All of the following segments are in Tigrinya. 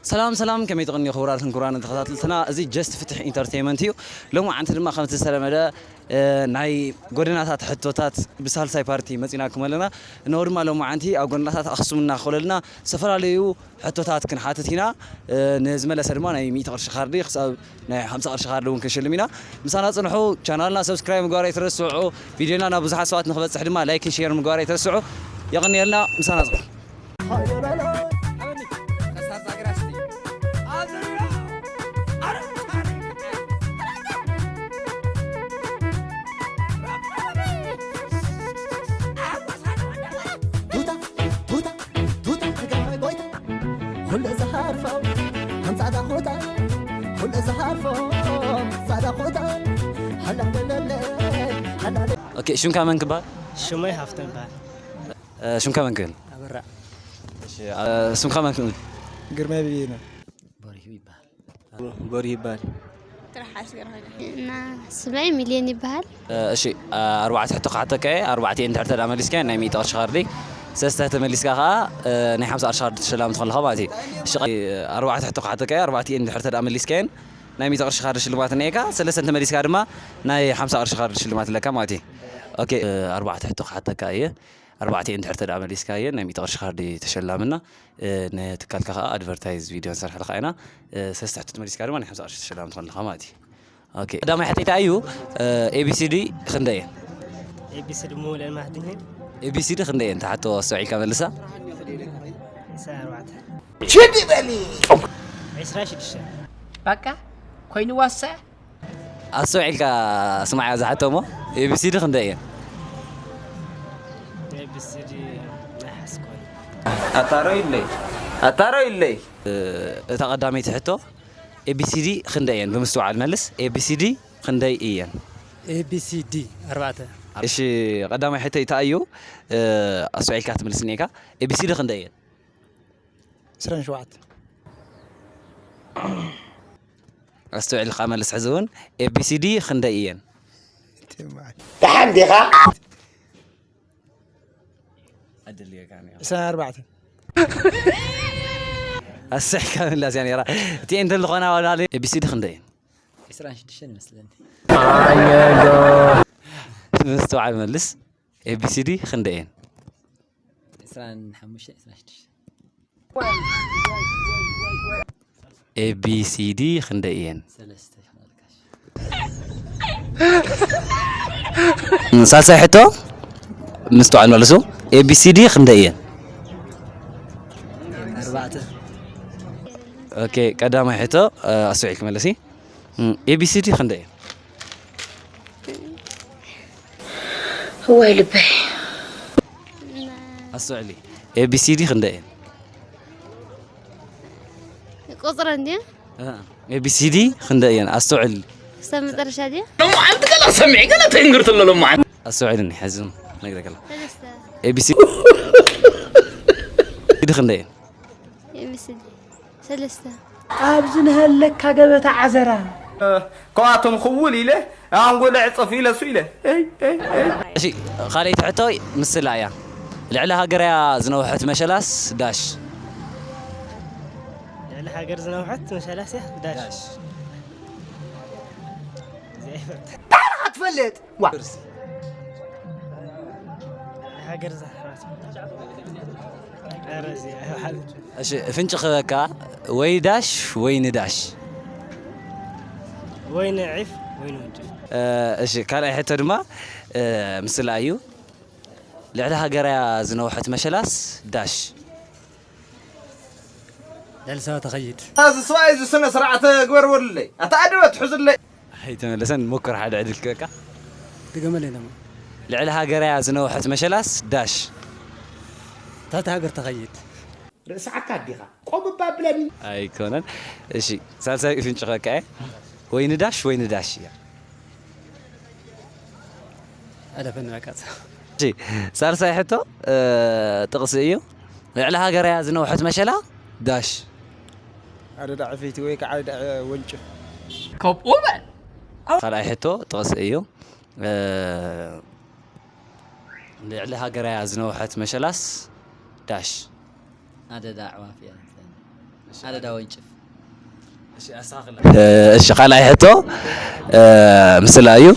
ሰላም ሰላም፣ ከመይ ትቕንዩ ክቡራትን ክቡራን ተኸታተልትና? እዚ ጀስት ፍትሕ ኢንተርቴይንመንት እዩ። ሎማዓንቲ ድማ ከምቲ ዝተለመደ፣ እ፣ ናይ ጎደናታት ሕቶታት ብሳልሳይ ፓርቲ መፂናኩም ኣለና። እነሆ ድማ ሎማዓንቲ ኣብ ጎደናታት ኣኽሱም እናኾለልና ዝተፈላለዩ ሕቶታት ክንሓትት ኢና። እ፣ ንዝመለሰ ድማ ናይ ሚእቲ ቅርሺ ካርዲ ክሳብ ናይ ሓምሳ ቅርሺ ካርዲ እውን ክንሽልም ኢና። ምሳና ጽንሑ። ቻናልና ሰብስክራይብ ምግባር ኣይትረስዑ። ቪድዮና ናብ ብዙሓት ሰባት ንክበጽሕ ድማ ላይክን ሼር ምግባር ኣይትረስዑ። የቐንየልና። ምሳና ጽንሑ። ቱታ ቱታ ቱታ ትግራይ ጎይታ፣ ኩሉ ዝሃርፎ ከም ጻዕዳ ኹታ፣ ኩሉ ዝሃርፎ ጻዕዳ ኹታ፣ ሃላለለለ፣ ሃላለ። ኦኬ፣ ሽምካ መን ክበሃል? ሽመይ ሃፍቶም ይበሃል። እ፣ ሽምካ መን ክብል? ኣበራ። እሺ፣ እ፣ ስምካ መን ክብል? ግርማይ ብርሂነ። በሪሁ ይበሃል። በሪሁ ይበሃል። ትርሓስ ገርሆነ። እና ስመይ ሚልዮን ይበሃል። እ፣ እሺ፣ እ፣ ኣርባዕተ ሕቶ ክሓተካ እየ። ኣርባዕቲኤን እንድሕር ተደኣ መሊስካየን ናይ ሚእቲ ቅርሺ ካርዲ፣ ሰለስተ ተመሊስካ ከኣ፣ እ፣ ናይ ሓምሳ ቅርሺ ካርዲ ተሸላሚ ትኾን ኣለኻ ማለት እዩ። እሺ፣ እ፣ ኣርባዕተ ሕቶ ክሓተካ እየ። ኣርባዕቲኤን እንድሕር ተደኣ መሊስካየን ናይ ሚእቲ ቅርሺ ካርዲ ሽልማት እኒኤካ። ሰለስተ እንተመሊስካ ድማ ናይ ሓምሳ ቅርሺ ካርዲ ሽልማት ኣለካ ማለት እዩ። ኦኬ፣ እ፣ ኣርባዕተ ሕቶ ክሓተካ እየ። ኣርባዕቲኤን እንድሕር ተደኣ መሊስካየን ናይ ሚእቲ ቅርሺ ካርዲ ተሸላምና። እ፣ ንትካልካ ከኣ ኣድቨርታይዝ ቪድዮ ንሰርሐልካ ኢና። እ፣ ሰለስተ ሕቶ ተመሊስካ ድማ ናይ ሓምሳ ቅርሺ ተሸላሚ ትኾን ኣለኻ ማለት እዩ። ኦኬ። ቀዳማይ ሕቶይ እንታይ እዩ? እ፣ ኤ ቢ ሲ ዲ ክንደይ እየን? ኤ ቢ ሲ ዲ ምውለን ማለት ድንሄ? ኤ ቢ ሲ ዲ ክንደይ እየን? ተሓቶ ኣስተውዒልካ መልሳ። ዕስራን ኣርባዕተን። ችድ በሊ። ዕስራን ሽዱሽተን። በቃ ኮይኑ ዋሰ። ኣስተውዒልካ ስማዕያ ዝሓቶ እሞ፣ ኤ ቢ ሲ ዲ ክንደይ እየን? ኤ ቢ ሲ ዲ ናይ ሓስኮን። ኣታሮ ኢለይ። ኣታሮ ኢለይ። እ፣ እታ ቀዳመይቲ ሕቶ፣ ኤ ቢ ሲ ዲ ክንደይ እየን? ብምስትውዓል መልስ። ኤ ቢ ሲ ዲ ክንደይ እየን? ኤ ቢ ሲ ዲ ኣርባዕተ። እሺ፣ ቀዳማይ ሕቶ እንታይ እዩ? እ፣ ኣስተውዒልካ ትምልስ እኒኤካ። ኤ ቢ ሲ ዲ ክንደይ እየን? ዕስራን ሸውዓተን። ኣስተውዒልካ መልስ ሕዚ እውን። ኤ ቢ ሲ ዲ ክንደይ እየን? ደሓን ዲኻ? ዕስራን ኣርባዕተን። ኣስሕካ ምላስ እያ ነይራ። እቲ እንተ ዝኾና ዋላ ኤ ቢ ሲ ዲ ክንደይ እየን? ዕስራን ሽዱሽተን ይመስለኒ። ምስትውዓል መልስ። ኤ ቢ ሲ ዲ ክንደይ እየን? ዕስራን ሓሙሽተን፣ ዕስራን ሽዱሽተን። ኤ ቢ ሲ ዲ ክንደይ እየን? ሰለስተ ይኾናልካ። ሳልሳይ ሕቶ ምስትውዓል መልሱ። ኤ ቢ ሲ ዲ ክንደይ እየን? ኣርባዕተ። ኦኬ፣ ቀዳማይ ሕቶ፣ እ፣ ኣስተውዒልኪ መለሲ። እ፣ ኤ ቢ ሲ ዲ ክንደይ እየን? እዋይ ልበይ። ኣስተውዕሊ። ኤ ቢ ሲ ዲ ክንደይ እየን? ቁጽረን ድዩ? እ፣ ኤ ቢ ሲ ዲ ክንደይ እየን? ኣስተውዕል። ክሳብ መጨረሻ ድዩ? ሎማዓንቲ ገለ ክሰምዕ ገለ ተንግር ትሎ ሎማዓንቲ። ኣስተውዕልኒ፣ ሕዚ ነግረ ገለ። ሰለስተ። ኤ ቢ ሲ ዲ ክንደይ እየን? ኤ ቢ ሲ ዲ። ሰለስተ። ኣብዚ ንሃለካ ገበታ ዓዘራ። ከዋቶም ክውል ኢለ ኣንጎለ ዕጸፍ ኢለ እሱ ኢለ። እይ፣ እይ፣ እይ። እሺ፣ ካልኣይቲ ሕቶ ምስላ እያ። ልዕሊ ሃገርያ ዝነውሐት መሸላስ ዳሽ። ልዕሊ ሃገር ዝነውሐት መሸላስ እያ ዳሽ። ዳሽ። እዚኣ ይፈልጥ። ኣትፈልጥ። ዋ። ሃገር ዝሓት። ኧረ እዚኣ ይሓት። እሺ፣ ፍንጭ ክበካ ወይ ዳሽ ወይ ንዳሽ። ወይ ንዒፍ ወይ ንወንጭፍ። እ፣ እሺ፣ ካልኣይ ሕቶ ድማ፣ እ፣ ምስላ እዩ። ልዕሊ ሃገርያ ዝነውሐት መሸላስ ዳሽ። ልዕሊ ሰባት ተኸይድ። እዚ ሰብኣይ እዚ ስነ ስርዓት ግበር በሉለይ። ኣታ ኣደበት ሕዙለይ። ኣይተመለሰን፣ ሞክር ሓደ ዕድል ክበካ። ድገመለይ ደሞ። ልዕሊ ሃገርያ ዝነውሐት መሸላስ ዳሽ። ታሕቲ ሃገር ተኸይድ። ርእሲ ዓካ ኣዲኻ። ቆም እባ ብለኒ። ኣይኮነን። እሺ፣ ሳልሳይ ፍንጭ ክበካ እየ። ወይ ንዳሽ ወይ ንዳሽ እያ። ኣለፈኒ በቃ። እሺ፣ ሳልሳይ ሕቶ፣ እ፣ ጥቕሲ እዩ። ልዕሊ ሃገርያ ዝነውሐት መሸላ ዳሽ። ኣደዳ ዕፍይቲ ወይ ከዓ ኣደዳ ወንጭፍ። ከምኡ በል። ካልኣይ ሕቶ ጥቕሲ እዩ። እ፣ ልዕሊ ሃገርያ ዝነውሐት መሸላስ ዳሽ። ኣደዳ ኣዕዋፍ እያ። ኣደዳ ወንጭፍ። እሺ፣ ኣስተኻኽል። እ፣ እሺ፣ ካልኣይ ሕቶ፣ እ፣ ምስላ እዩ።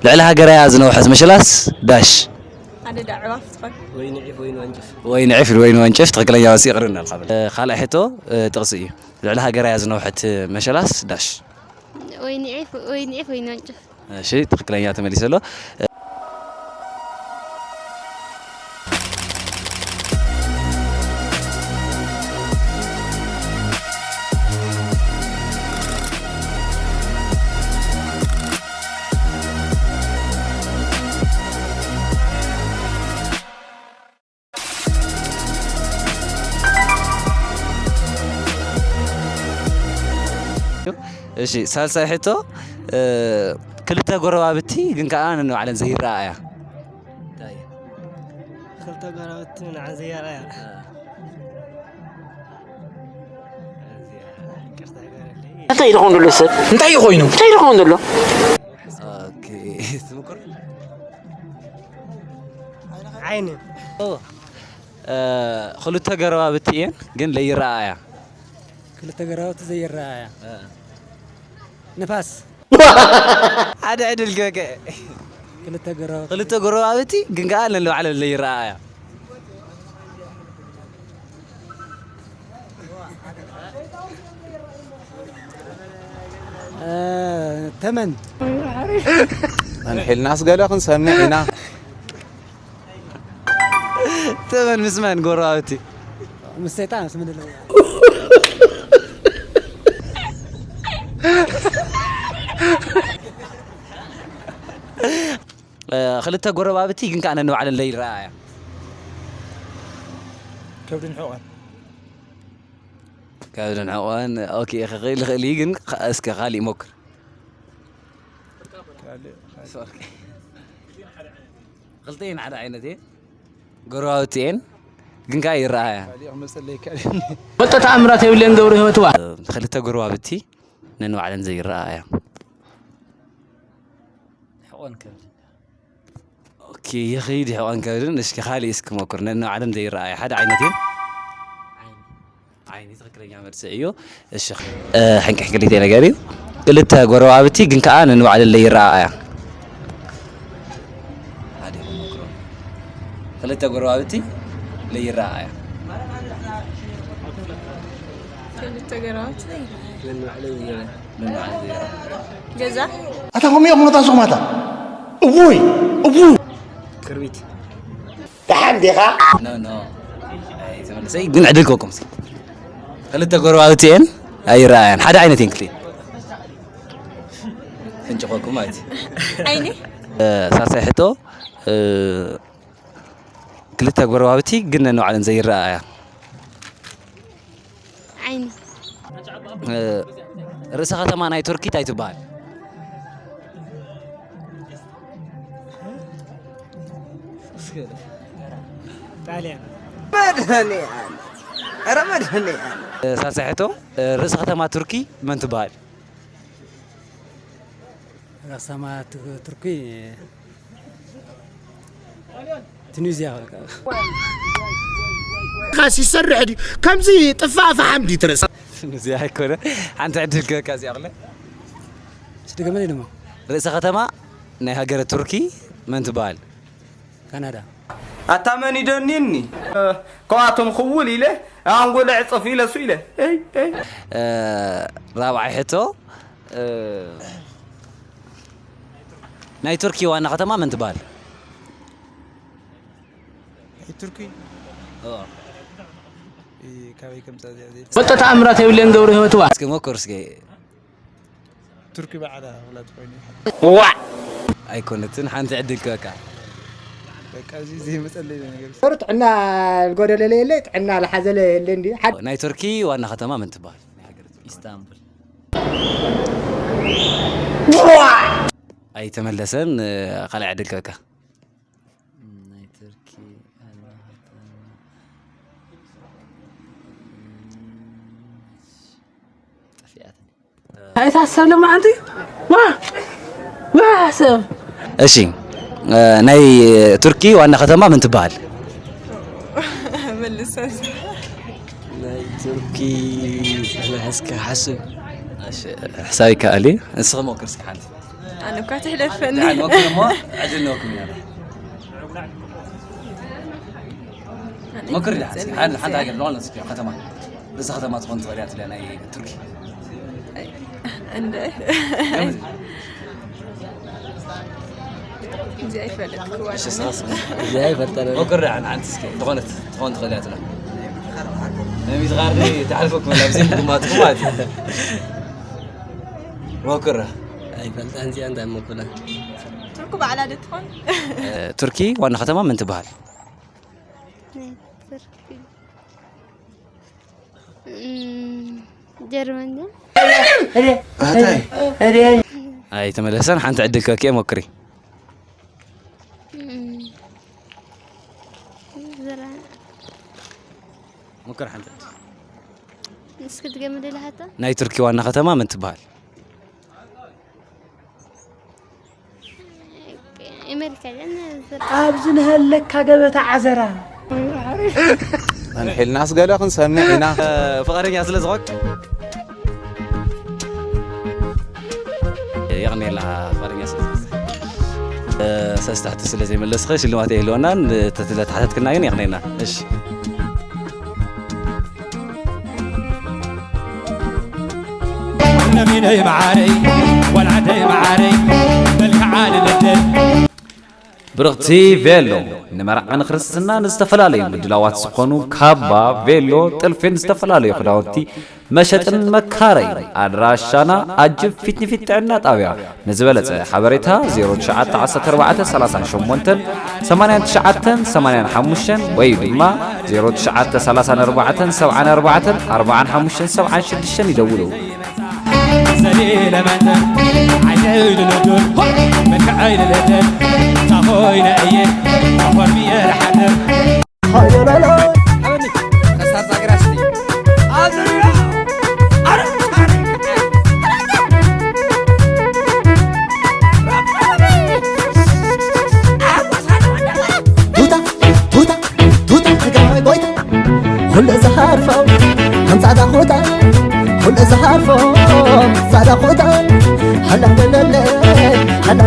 ልዕሊ ሃገራያ ዝነውሐት መሸላስ ዳሽ። ኣደዳ ኣዕዋፍ ትኾን። ወይኒ ዒፍ፣ ወይኒ ወንጭፍ። ወይኒ ዒፍ፣ ወይኒ ወንጭፍ፣ ትኽክለኛ መልሲ ይቕርብና ኢልካ በል። እ፣ ካልኣይ ሕቶ፣ እ፣ ጥቕሲ እዩ። ልዕሊ ሃገራያ ዝነውሐት መሸላስ ዳሽ። ወይኒ ዒፍ፣ ወይኒ ዒፍ፣ ወይኒ ወንጭፍ። እሺ፣ ትኽክለኛ ተመሊሱ ኣሎ። እሺ፣ ሳልሳይ ሕቶ፣ እ፣ ክልተ ጎረባብቲ ግን ከኣ ነንባዕለን ዘይረኣያ። እንታይ? ክልተ ጎረባብቲ ንዓን ዘይረኣያ። እንታይ ይኾን ዘሎ ሰብ? እንታይ ይኾይኑ? እንታይ ይኾን ዘሎ? ኦኬ፣ ትምክር? ዓይኒ። ኦ፣ እ፣ ክልተ ጎረባብቲ እየን ግን ለይረኣያ። ክልተ ጎረባብቲ ዘይረኣያ። እ። ንፋስ። ሓደ ዕድል ገገ። ክልተ ጎረባብቲ። ክልተ ጎረባብቲ ግን ከኣ ነንባዕለን ለይረኣያ። እ፣ ተመን። ኣንሒልናስ ገለ ክንሰምዕ ኢና። ተመን ምስ መን ጎረባብቲ? ምስ ሰይጣን ምስ ምድለ። እ፣ ክልተ ጎረባብቲ ግን ከኣ ነንባዕለን ለይረኣያ። ከብድን ሕቖን። ከብድን ሕቖን፣ ኦኬ፣ ክኽእል ይኽእል እዩ፣ ግን ከ-፣ እስከ ካሊእ ሞክር። ካልእ፣ ካልእ። ኦኬ። ክልተኤን ሓደ ዓይነት እየ። ጎረባብቲ እየን፣ ግን ከኣ ይረኣያ። ካልእ ክመጸለይ ካልእ። ወጠ ተኣምራት የብለን ገብረ ህይወትዋ። እ፣ ክልተ ጎረባብቲ ነንባዕለን ዘይረኣያ። ሕቖን ከብድን። ኦኬ፣ ይኸይድ ሕቖን ከብድን። እስኪ ካልእ እስኪ ሞክር። ነንባዕለን ዘይረኣያ ሓደ ዓይነት እየን። ዓይኒ። ዓይኒ ትኽክለኛ መልሲ እዩ። እሺ፣ እ፣ ሕንቅሕ ክልተ ነገር እዩ። ክልተ ጎረባብቲ ግን ከኣ ነንባዕለን ለይረኣያ። ሓደ ሞክሮ። ክልተ ጎረባብቲ ለይረኣያ። ክልተ ጎረባብቲ ለይረኣያ። ነንባዕለን ዘይረኣያ። ነንባዕለን ዘይረኣያ። ገዛ። ኣታ ከመይ እዮም ነታ ሱቕ ማታ? እውይ፣ እውይ። ክርቢት። ደሓን ዲኻ? ኖ፣ ኖ። ኣይተመለሰይ፣ ግን ዕድል ክወኩም እስኪ። ክልተ ጎረባብቲ እየን፣ ኣይረኣያን። ሓደ ዓይነት እየን ክልቲኤን። ፍንጭ ክወኩም ማለት እዩ። ዓይኒ? እ፣ ሳልሳይ ሕቶ፣ እ፣ ክልተ ጎረባብቲ ግን ነንባዕለን ዘይረኣያ። ዓይኒ። እ፣ ርእሰ ከተማ ናይ ቱርኪ እንታይ ትበሃል? ጣልያን። መድኃኔዓለም። ኧረ መድኃኔዓለም። እ፣ ሳልሳይ ሕቶ፣ እ፣ ርእሰ ከተማ ቱርኪ መን ትበሃል? ራሳማ ቱ-፣ ቱርኪ ቱኒዝያ በቃ። ካስ ይሰርሕ ድዩ? ከምዚ ጥፋ ፈሓም ድዩ ትረስ? ቱኒዝያ ኣይኮነ። ሓንቲ ዕድል ክህበካ እዚኣ ክለ። ስድገመለይ ደሞ። ርእሰ ከተማ ናይ ሃገረ ቱርኪ መን ትበሃል? ካናዳ። ኣታ መን ይደንየኒ? ካብኣቶም ክውል ኢለ ኣንጎለ ዕጽፍ ኢለ እሱ ኢለ። ኤይ፣ ኤይ። እ፣ ራብዓይ ሕቶ፣ እ፣ ናይ ቱርኪ ዋና ከተማ መን ትበሃል? ናይ ቱርኪ? ኦ። እ፣ ካበይ ከምጻ እዚኣ ዘይፈልጥ? ወጠ ተኣምራት የብለን ገብረ ህይወትዋ። እስኪ ሞክር እስኪ። ቱርኪ ባዕላ ውላድ ኮይኑ ይሓድር። ዋዕ! ኣይኮነትን፣ ሓንቲ ዕድል ክበካ። በቃ፣ እዚ ዘይመጸለይ ነገር። ጥዕና ዝጎደለለ የለ፣ ጥዕና ዝሓዘለ የለ እንዲ። ሓድ ናይ ቱርኪ ዋና ከተማ መን ትበሃል? ናይ ሃገረ ቱርኪ። ኢስታንቡል። ዋዕ! ኣይተመለሰን፣ ካልኣይ ዕድል ክበካ። ናይ ቱርኪ ዋና ከተማ። ጠፊኣትኒ። ኣይታ ሰብ ለማዓንቲ ዋ ዋ ሰብ። እሺ፣ እ፣ ናይ ቱርኪ ዋና ከተማ መን ትበሃል? መልሰ። ናይ ቱርኪ እስከ ሓስብ። እሺ፣ ሕሳብ ይከኣል እዩ። ንስኺ ሞክር እስኪ ሓንቲ። ኣነ እኳ ትሕለፈኒ። ደሓን ሞክር እሞ ዕድል ንወክም ኢና። ሞክር ደሓን እስኪ። ሓንቲ፣ ሓንቲ ሃገር ዝኾነ እስኪ ከተማ። እዛ ከተማ ትኾን ትኽእል እያ ትብልያ ናይ ቱርኪ። እንደ ገምት። እዚ ኣይፈለጥክዋን። እሺ፣ ስኻስ እዚ ኣይፈልጠን። ሞክር ደሓን ሓንቲ እስኪ ዝኾነት ትኾን ትኽእል እያ ትብላ። ነሚት ኻርኒ ተሓልፈኩም ኣብዚ ምግማትኩም ማለት እዩ። ሞክራ። ኣይፈልጣን እዚኣ እንታይ ሞክራ። ቱርኩ ባዕላ ዶ ትኾን? እ፣ ቱርኪ ዋና ከተማ መን ትበሃል? ናይ ቱርኪ። እም፣ ጀርመን ዶ? ኣታይ? ኣይተመለሰን። ሓንቲ ዕድል ከኪኤ ሞክሪ። እም፣ ዘራ- ሞክር ሓንቲ ዕድል። እስኪ ድገምለይ ለሃታ። ናይ ቱርኪ ዋና ከተማ መን ትበሃል? ኣሜሪካ ጀን- ኣብ ዝንሀለካ ገበታ ዓዘራ። ኣንሒልናስ ገለ ክንሰምዕ ኢና። ፍቓደኛ ስለ ዝኾንክ የቕኔላ። ፍቓደኛ ስለ ዝኾንክ። ሰለስተ ሕቶ ስለ ዘይመለስኸ ሽልማት የህልወናን፣ ተትለ ተሓተትክና ግን የቕኔልና። እሺ። ነሚነይ መዓረይ፣ ወልዓደይ መዓረይ፣ መልክዓ ልልደይ። ብርኽቲ ቬሎ፣ ንመርዓ፣ ንክርስትና፣ ንዝተፈላለዩ ምድላዋት ዝኾኑ ካባ፣ ቬሎ፣ ጥልፊን ዝተፈላለዩ ክዳውንቲ መሸጥን መካረይ። ኣድራሻና ኣጅብ ፊት ንፊት ጥዕና ጣብያ። ንዝበለጸ ሓበሬታ ዜሮ ትሽዓተ ዓሰርተ ኣርባዕተ ሰላሳ ሸሞንተ ሰማንያን ትሽዓተን ሰማንያን ሓሙሽተን ወይ ድማ ዜሮ ትሽዓተ ሰላሳ ኣርባዕተ ሰብዓ ኣርባዕተ ኣርባዓ ሓሙሽተ ሰብዓ ሽዱሽተ ይደውሉ። ዘሌለ መንደር ዓይነይ ልልዱር መከዐይ ልልደር ታኾይነ እየ ታኾርብየ ልሓደር ኾይነ በሎ ሓበኒ ከሳብ ዛግራ ስቲ ኣብ ዙርያ ኣረ ቱታ ቱታ ቱታ ትግራዋይ ጎይታ ኩሉ ዝሃርፎ ከም ጻዕዳ ኹታ ኩሉ ዝሃርፎ ጻዕዳ ኹታ ሃላ ለለለ ሃላ